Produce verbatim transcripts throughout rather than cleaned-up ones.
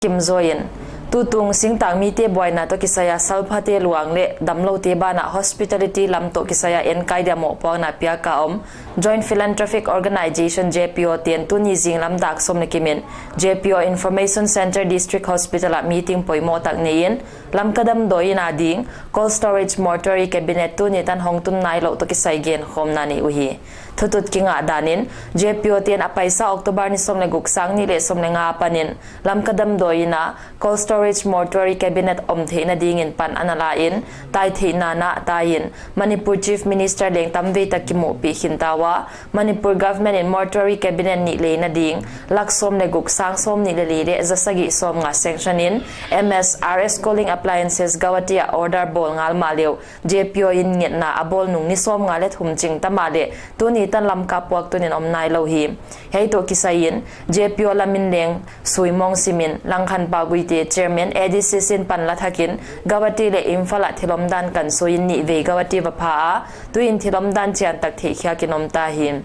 Kimzaw in, tutung singtangmite buaina toh kisai a salphate luang leh damloute banah hospitality lam toh kisai a enkai dia mohpuakna piak a om Joint Philanthropic Organisation, J P O te'n tuni zinglam dak sawm leh kim in J P O Information Centre District Hospital ah meeting poimoh tak nei in, Lamka damdawi inn a ding cold storage mortuary cabinet tuni tan hongtun nailou toh kisai genkhawmna nei uhi. Thutut kingah dan in, J P O te'n a paisa October ni sawm leh guk, sang nih leh sawm leh nga apan in Lamka damdawi inn a cold storage mortuary cabinet om theihna ding in pan ana la in, tai theihna na tai in Manipur Chief Minister leng tamvei tak kimuhpih khinta ua, Manipur Government in mortuary cabinet nih leina ding lak sawm leh guk, sang sawm nih leh li leh za sagih sawmnga sanction in, M S R S Cooling Appliances Guwahati ah order bawl ngal mahleh uh, J P O in ngetna a bawl nung ni sawmnga leh thum ching ta mahleh tuni tan Lamka puak tun in om nailou hi. Hiai toh kisai in J P O lam in leng suimawng sim in, Langkhanpau Guite, Chairman, A D C C in pan la thak in Guwahati leh Imphal ah thil omdan kansui in nihvei Guwahati va pha a, tu in thil omdan chiantak theihkhiak in om ta hi.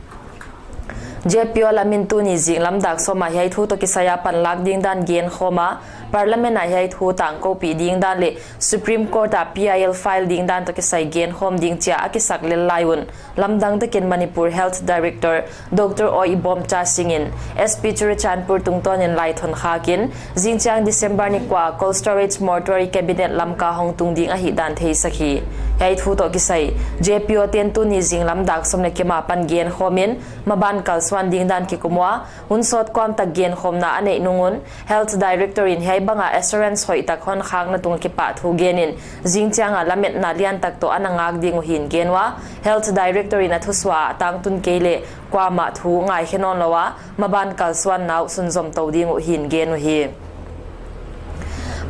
J P O lam in tuni zinglam dak sawm a hiai thu toh kisai a panlak ding dan genkhawm a, Parliament ah hiai thu tangkoupih ding dan leh Supreme Court ah P I L file ding dan toh kisai genkhawm ding chia a kisak lel lai un, lamdang tak in Manipur Health Director Doctor O. Ibomcha Singh in S P Churachandpur tungtawn in lai thon khak in, zingchiang December ni kua cold storage mortuary cabinet Lamka hongtung ding ahihdan theisak hi. Hiai thu toh kisai, J P O te'n tuni zinglam dak sawm leh kim apan genkhawm in, maban kalsuan ding dan kikum ua, hun sawt kuam tak genkhawmna a neih nung un, Health Director in hiai bang a assurance hoihtak hon khakna tung a kipahthu gen in, zingchiang a lametna liantak toh ana ngak ding uh hi'n gen ua, Health Director in a thusuah a tangtun kei leh kuamah thu ngaikhe nawnlou a, maban kalsuanna uh sunzom tou ding uh hi'n gen uhi.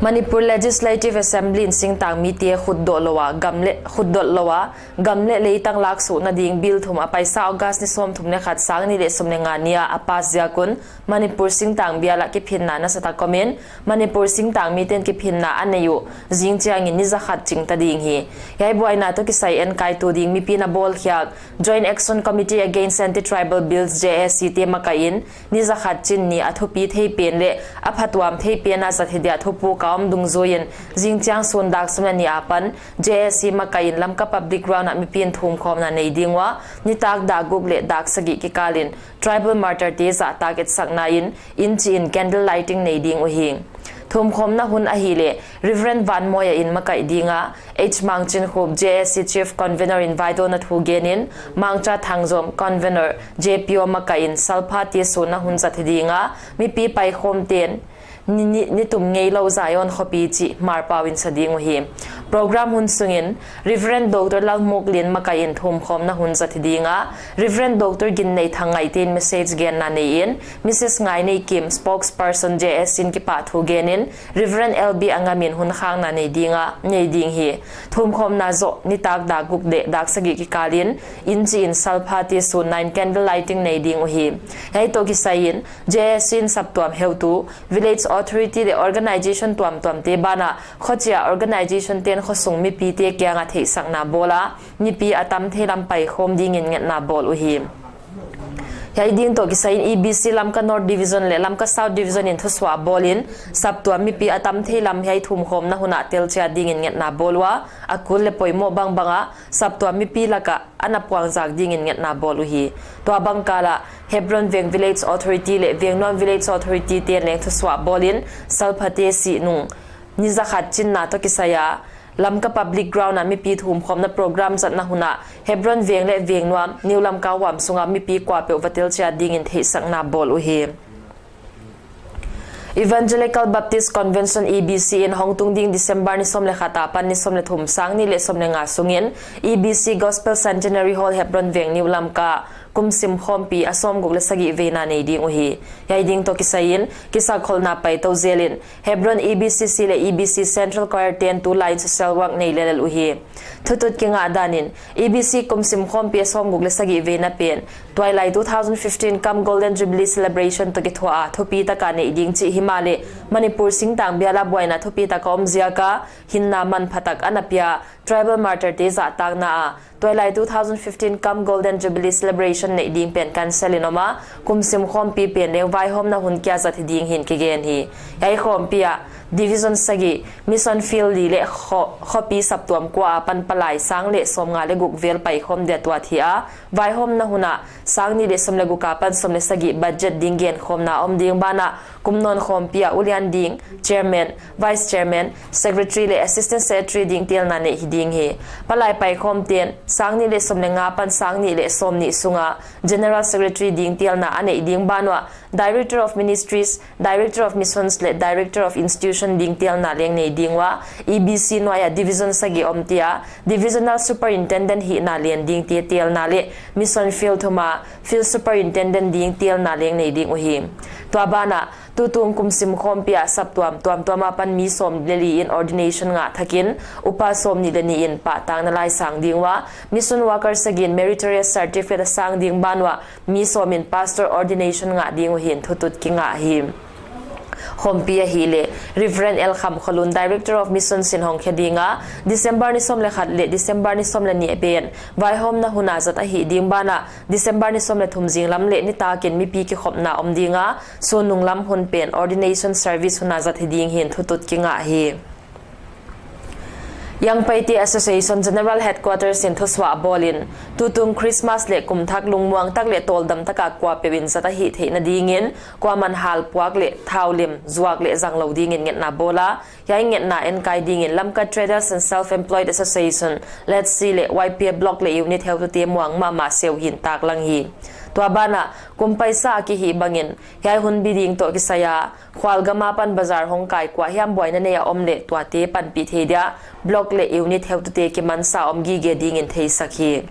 Manipur Legislative Assembly in singtangmite khutdawh lou a gam leh, khutdawh lou a gam leh leitang laksuhna ding bill thum a paisa August ni sawmthum leh khat, sang nih leh sawm leh nga ni a a pass ziak un, Manipur singtang bial ah kiphinna nasatak om in, Manipur singtangmite'n kiphinna a nei uh zingchiang in ni zakhat ching ta ding hi. Hiai buaina toh kisai enkaitu ding mipi'n a bawlkhiak Joint Action Committee Against Anti-Tribal Bills, J A C te makaih in, ni zakhat chin ni a thupi thei pen leh a phatuam thei pen a zat hi dia thupuk a om dungzui in, zingchiang sun dak sawm leh nih apan J A C makaih in Lamka Public Ground ah mipi'n thumkhawmna nei ding ua, nitak dak guk leh dak sagih kikal in Tribal Martyr te zahtak etsakna in, in chi in candle lighting nei ding uhi. Thumkhawmna hun ahihleh Reverend Vanmoya in makaih ding a, H Mangchinkhup, J A C Chief Convener in vaidawnna thu gen in, Mangcha Thangzom, Convener, J P O makaih in salphate sunna hun zat hi ding a, mipi paikhawmte'n ni, ni, nitum ngeilou Zion khopi chih Hmar pau in sa ding uhi. Program hun sung in Reverend Doctor Lalmuklin makaih in thumkhawmna hun zat hi ding a, Reverend Doctor Ginneithang Ngaihte in message genna nei in, Missus Ngaineikim, spokesperson J A C in kipahthu gen in, Reverend L B Angam in hun khakna nei ding a, nei ding hi. Thumkhawmna zoh nitak dak guk leh dak sagih kikal in, in chi in salphate sunna in candle lighting nei ding uhi. Hiai toh kisai in J A C in saptuam heutu, Village Authority leh organisation tuamtuamte banah, khochia organisation te'n khosung mipite kiang a theihsakna bawl a, mipi a tam thei lam paikhawm ding in ngetna bawl uhi. Hiai ding toh kisai in E B C Lamka North Division leh Lamka South Division in thusuah bawl in, saptuam mipi a tam thei lam hiai thumkhawmna hun ah telchiat ding in ngetna bawl ua, a kul leh poimoh bangbang a saptuam mipi lak ah ana puangzak ding in ngetna bawl uhi. Tuabang kal ah Hebron Veng Village Authority leh Vengnuam Village Authority te'n leng thusuah bawl in, salphate sih nung ni zakhat chinna toh kisai a Lamka Public Ground ah mipi thumkhawmna program zatna hun ah Hebron Veng leh Vengnuam, New Lamka huam sung a mipi kuapeuh va telchiat ding in theihsakna bawl uhi. Evangelical Baptist Convention, E B C in hongtung ding December ni sawm leh khat apan ni sawm leh thum, sang nih leh sawm leh nga sung in E B C Gospel Centenary Hall, Hebron Veng, New Lamka kum simkhawmpi a sawmguk leh sagih veina nei ding uhi. Hiai ding toh kisai in kisakkholhna paitou zel in Hebron E B C C leh E B C Central Choir te'n tulai in social work nei lellel uhi. Thutut kingah dan in E B C kum simkhawmpi a sawmguk leh sagih veina pen tuailai two thousand fifteen cum Golden Jubilee Celebration toh kithuah a thupi tak a neih ding chih himahleh, Manipur singtang bial a buaina thupi tak a om ziak a hinna manphatak ana pia Tribal Martyr te zahtakna a tuailai two thousand fifteen cum Golden Jubilee Celebration neih ding pen cancel in om a, kum sim khawmpi pen leng vaihawmna hun kia zat hi ding hi'n kigen hi. Hiai khawmpi ah division sagih, mission field li leh kho-, khopi saptuam kua apan palai sang leh sawmnga leh guk vel paikhawm dia tuat hi a, vaihawmna hun ah sang nih leh sawm leh guk apan sawm leh sagih budget ding genkhawmna om ding banah, kum nawn khawmpi ah ulian ding, chairman, vice chairman, secretary leh assistant secretary ding telna neih hi ding hi. Palai paikhawmte'n sang nih leh sawm leh nga apan sang nih leh sawmnih sunga general secretary ding telna a neih ding ban uah, Director of Ministries, Director of Missions leh Director of Institution ding telna leng nei ding ua, E B C nuai ah division sagih om tia, divisional superintendent hihna len dingte telna leh mission field thum ah field superintendent ding telna leng nei ding uhi. Tua banah, tutung kum sim khawmpi ah saptuam tuamtuam apan mi sawm leh li in ordination ngah thakin, upa sawmnih leh nih in pahtakna lai sang ding ua, mission worker sagih in meritorious certificate a sang ding ban uah, mi sawm in pastor ordination ngah ding uh hi'n thutut kingah hi. Khawmpi ahihleh, Reverend L Kham Kholun, Director of Missions in hongkhe ding a, December ni sawm leh khat leh December ni sawm leh nih pen vaihawmna hun a zat ahih ding banah, December ni sawm leh thum zinglam leh nitak in mipi kikhopna om ding a, sun nunglam hun pen ordination service hun a zat hi ding hi'n thutut kingah hi. Young Paite Association General Headquarters in thusuah bawl in, tutung Christmas leh kumthak lungmuang tak leh tawldam taka kuapeuh in zat ahih theihna dingin, kuaman halpuak leh thau lim zuak leh zang lou dingin ngetna bawl a, hiai ngetna enkai dingin Lamka Traders and Self-Employed Association, LETSEA leh Y P A Block leh Unit heutute muang mahmah se uh hi'n taklang hi. Tua banah, kum paisa a kihih bangin, hiai hunbi ding toh kisai a, khualgam apan bazar hong kai kuahiam buaina nei a om leh tuate panpih thei dia, block leh unit heutute kimansa om gige dingin theisak hi.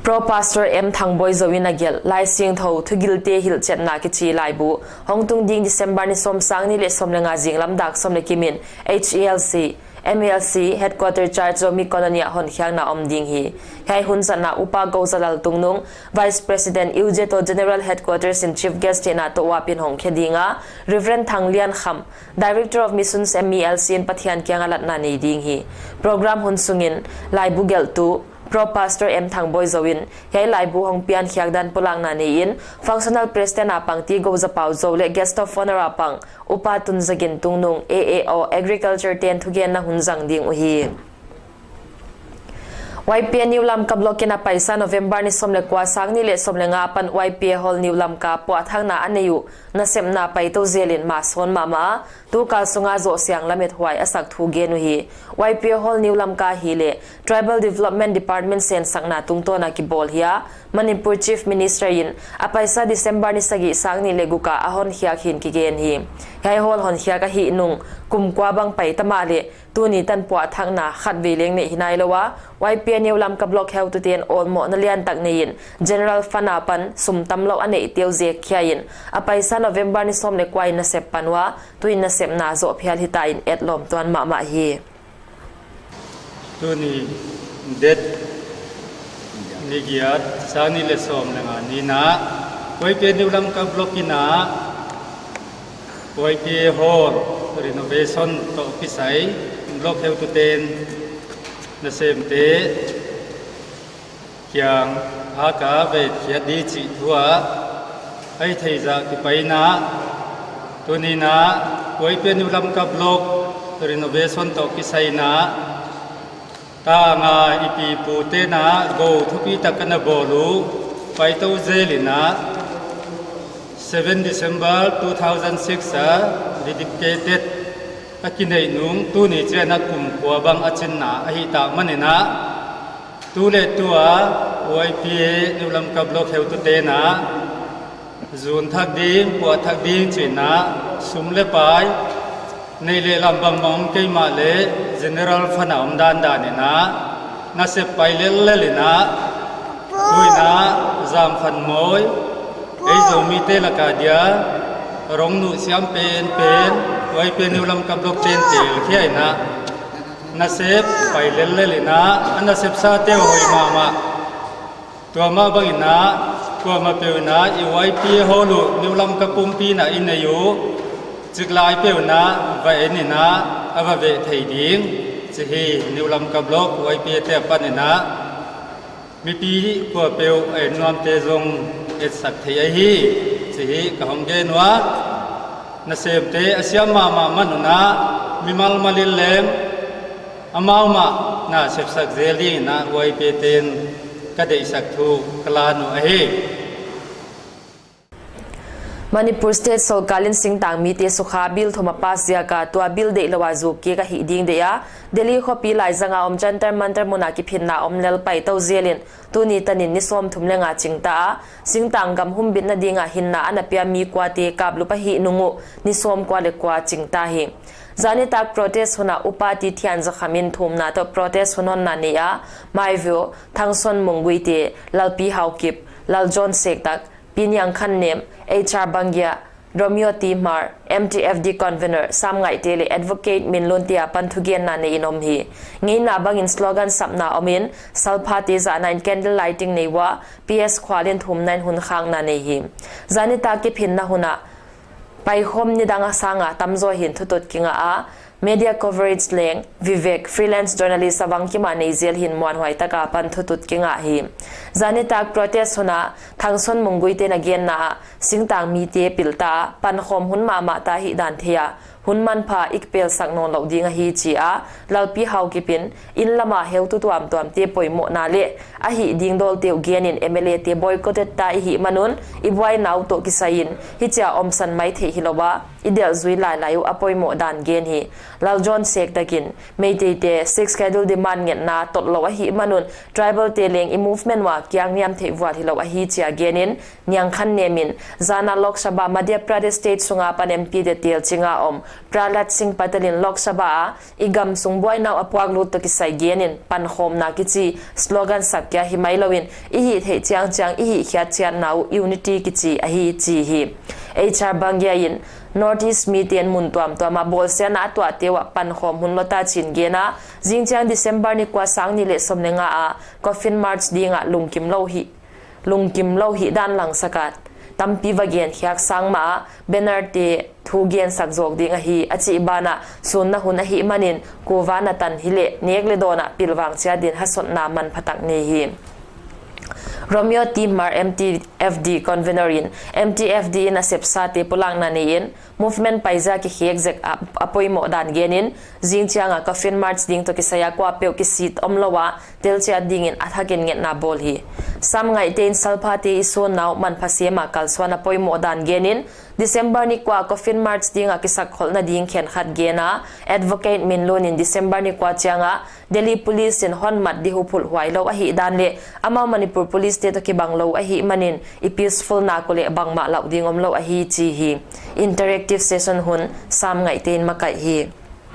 Pro Pastor M Thangboi Zou in a gelh, Laisiangthou Thugilte Hilhchetna kichi laibu, hongtung ding December ni sawm, sang nih leh sawm leh nga zinglam dak sawm leh kim in, H E L C, M E L C, Headquarter Church Zomi Colony ah honkhiakna om ding hi. Hiai hun zatna Upa Gozalal Tungnung, Vice President U J toh General Headquarters in Chief Guest hihna toh uap in hongkhe ding a, Reverend Thanglian Kham, Director of Missions M E L C in Pathian kianga latna nei ding hi. Program hun sungin, laibu gelhtu, Pro Pastor M Thangboi Zou in, hiai laibu hong piankhiak dan pulakna nei in, Functional President a pang T Gozapau Zou leh Guest of Honor a pang, Upa Tunzagin Tungnung, A A O, Agriculture te'n thugenna hun zang ding uhi. Y P A New Lamka Block in a paisa November ni sawm leh kua, sang nih leh sawm leh nga apan Y P A Hall New Lamka puahthakna a nei uh nasepna paitou zel in mah sawn mahmah a, tukal sunga zoh siang lamethuai a sak thu gen uhi. Y P A Hall New Lamka ahihleh Tribal Development Department sensakna tungtawn a kibawl hi a, Manipur Chief Minister in a paisa December ni sagih, sang nih leh guk a a honkhiak hi'n kigen hi. Hiai hall honkhiak ahih nung kum kua bang pai ta mahleh, tuni tan puahthakna khatvei leng neih hi nailou a, Y P A New Lamka Block heutute'n awlmohna liantak nei in, General Fund apan sum tamlou a neihte uh zek khia in, a paisa November ni sawm leh kua in nasep pan ua, tuin nasepna zoh phial hita in etlawm tuan mahmah hi. Tuni date ni giat, sang nih leh sawm leh nga ni in a, Y P A New Lamka Block in a, Y P A Hall renovation toh kisai, block heutute'n nasemte kiang haka vei khiat di chih thu a, ahihtheih zah kipai in a, tuni in a, Y P A New Lamka Block renovation toh kisai in a, tanga i pi i pute'n a gou thupitak ana bawl uh paitou zel in a, seven December two thousand six a dedicated a kineih nung tuni chiang a kum kua bang a chinna ahihtak man in a, tu leh tu a Y P A New Lamka Block heutute'n a zun thak ding, puah thak ding chi in a, sum leh pai neih leh lam bangmah om kei mahleh General Fund a om dandan in a, nasep pai lellel in a, tu in a, Zam Fan Mawi, ei Zomite laka dia rong nuh siam penpen, Y P A New Lamka Block te'n tel khia in a, nasep pai lellel in a, a nasepsate uh hoih mahmah. Tua mah bang in a, kuamah peuh in a i Y P A Hall uh New Lamka pumpi in a i neih uh, chiklai peuh in a va en in a, a va veh thei ding chih hi. New Lamka Block Y P A te apan in a, Mipi kuapeuh a en nuamte zong etsak thei ahi, chih ka hong gen ua. Nasemte a siam mahmah man un, mimal mal in leng amau mah na sepsak zel dingin huai peten ka deihsak thu ka lan uh ahi. Manipur State sorkar in singtang mite sukha bill thum a pass ziak a tua bill deih lou a zuk kik ahi ding deih a, Delhi khopi laizang a om Jantar Mantar mun a kiphinna om lel paitou zel in tuni tan in ni sawmthum leh nga chingta a, singtang gam humbitna ding a hinna ana pia mi kuate kaplup ahih nung uh ni sawmkua leh kua chingta hi. Zanitak protest hun a Upa T Thianzakham in thumna toh protest hun honna nei a, Maivio, Thangson Mungguite, Lalpi Haokip, Laljohn Sektak, Pi Niangkhannem, H R Bangia, Romeo T Hmar, M T F D convenor Sam Ngaihte leh Advocate Minlun te apan thugenna nei in om hi. Ngeina bangin slogan sapna om in, salphate zahna in candle lighting nei ua, P S Khual in thumna in hun khakna nei hi. Zanitak kiphinna hun a paikhawm nidang a sang a tamzaw hi'n thutut kingah a, media coverage leng Vivek, freelance journalist a vangkim a nei zel hi'n muanhuai tak a pan thutut kingah hi. Zanitak protest hun a Thangson Mungguite in a genna ah singtang mite pilta a pankhawm hun mahmah ta hihdan thei a, hun manpha i kipelsak nawnlouh ding ahi chi a, Lalpi Haokip in inn lam a heutu tuamtuamte poimohna leh a hih ding dawlte uh gen in M L A te boycotted ta i hih man un i buaina uh toh kisai in hichia omsan mai theih hilou a, i delhzui lailai uh a poimoh dan gen hi. Laljohn Sektak in Meiteite Sixth Schedule demand ngetna totlou ahih man un tribal te leng i movement ua kiangniam theih vual hilou ahi chi a gen in, Niangkhannem in zana Lok Sabha Madhya Pradesh state sunga pan M P te tel chinga om Prahlad Singh Patel in Lok Sabha a i gamsung buaina uh a puaklut toh kisai gen in pankhawmna kichi slogan sak kia himai lou in i hihtheih chiangchiang i hihkhiat chiatna uh unity kichi ahi chi hi. H R Bangia in North East mite'n mun tuamtuam a bawlsiatna a tuahte uah pankhawm hun lou ta chi'n gen a, zingchiang December ni kua, sang nih leh sawm leh nga a coffin march ding a lungkimlou hih lungkimlou hihdan langsak a, tampi va genkhiak sang mah a, banner te thu gensak zawk ding ahi a chih ban ah sunna hun ahih man in kuva na tan hileh nek leh dawn ah pilvang chiat ding in hasotna manpha tak nei hi. Romeo T Hmar, M T F D convenor in M T F D in a sepsate pulakna nei in movement paizia kikhek zek a, a poimoh dan gen in, zingchiang a coffin march ding toh kisai a kuapeuh kisit omlou a telchiat ding in a thak in ngetna bawl hi. Sam Ngaihte in salphate i sunna uh manpha sem a kalsuan a poimoh dan gen in, December ni kua coffin march ding a kisakkholhna ding khenkhat gen a, Advocate Minlun in December ni kua chiang a Delhi Police in hon mat di huphulh huailou ahihdan leh amau Manipur Police te toh kibanglou ahih man in i peaceful nak uleh bangmah lauh ding omlou ahi chi hi. Interactive session hun Sam Ngaihte in makaih hi.